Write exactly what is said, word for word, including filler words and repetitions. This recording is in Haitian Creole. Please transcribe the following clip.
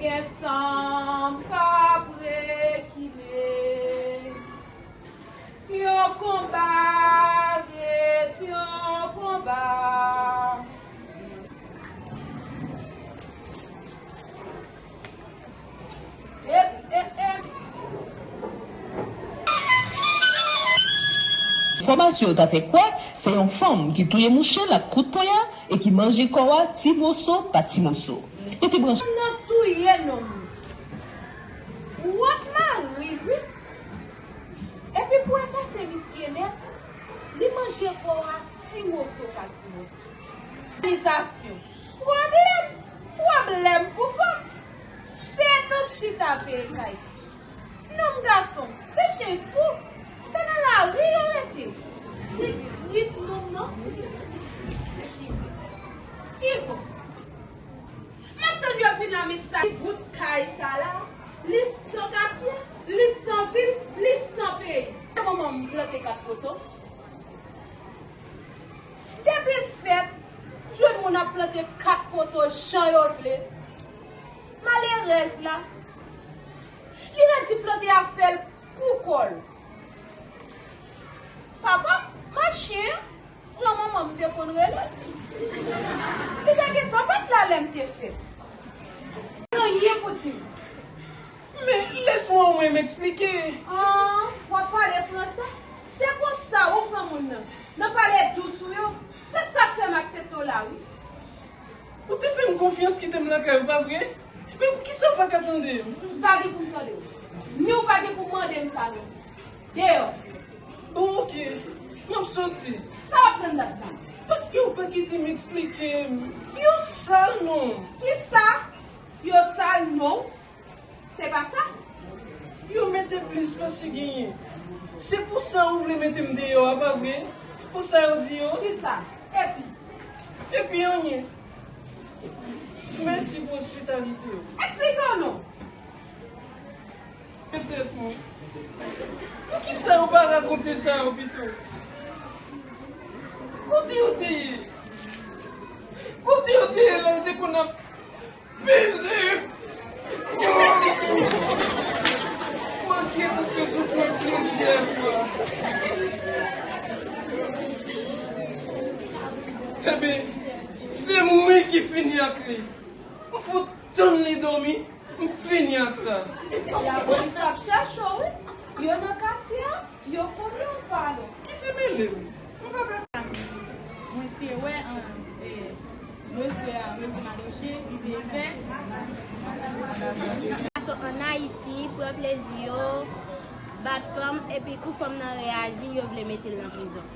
Gen san m k ap rekile. Yon konba ret yon konba. Ep, ep, ep. Enfòmasyon yo ta fè kwè se yon fanm ki touye mouche l ak kout ponya e ki manje kò a ti moso pa ti moso. Rete branche. Nan touye nonm li. W ap mari l wi. Epi pou efase misye nèt, li manje kò a ti moso pa ti moso. Òganizasyon. Pwoblèm, pwoblèm pou fanm. Se nou k chita veye kay. Nonm gason, se chen fou. Se nan lari yo rete. Li trip nonm nan. Ki bon. M ap tann yo vin nan mista bout kay sa la. Li san katye, li san vil, li san peyi. Manman m plante kat poto. Depi m fèt, jwenn moun ap plante kat poto jan yo vle. Malerèz la, li redi plante afè l pou kò l. Papa, machin, jan manman m te konn rele l. Li te gentan pa t la lè m te fèt. Anyen pou di m. Men, laisse-moi au moins m'expliquer. Ah, w ap pale fransè? Se konsa ou pran moun nan, nan pale dous ou yo? Se sa k fè m aksepte w la, wi. Ou te fè m konfyans kite m lakay ou, pa vre? Men poukisa w pa ka tande m? M pa gen pou m tande w. Ni w pa gen pou mande m sa non. Deyò. Bon, oke. M ap soti. Sa w ap tann ladan? Paske w pa kite m eksplike m. Yo sal non. Kisa? Yo sal non. Se pa sa? Yo mete plis pase genyen. Se pou sa ou vle mete m deyò a, pa vre? Pou sa yo di yo? Kisa? Epi? Epi anyen. Mèsi pou ospitalite w. Eksplike w non. Petèt mwen. Poukisa yo pa rakonte sa yo pito? Kote yo te ye? Kote yo te ye lè yo te konn ap peze. Manke pou te soufri plizyè fwa. Eben, se mwen ki fini ak li. M fout tann li dòmi, m fini ak sa. Lapolis ap chèche w, wi. Yo nan katye a. Yo konnen w pa lwen. Kite mele m. M pa ka. Mwen te wè, an, e, mesye a, mesye Madoche, li te fè. Gason ann Ayiti pran plezi yo, bat fanm, epi kou fanm nan reyaji, yo vle mete l nan prizon.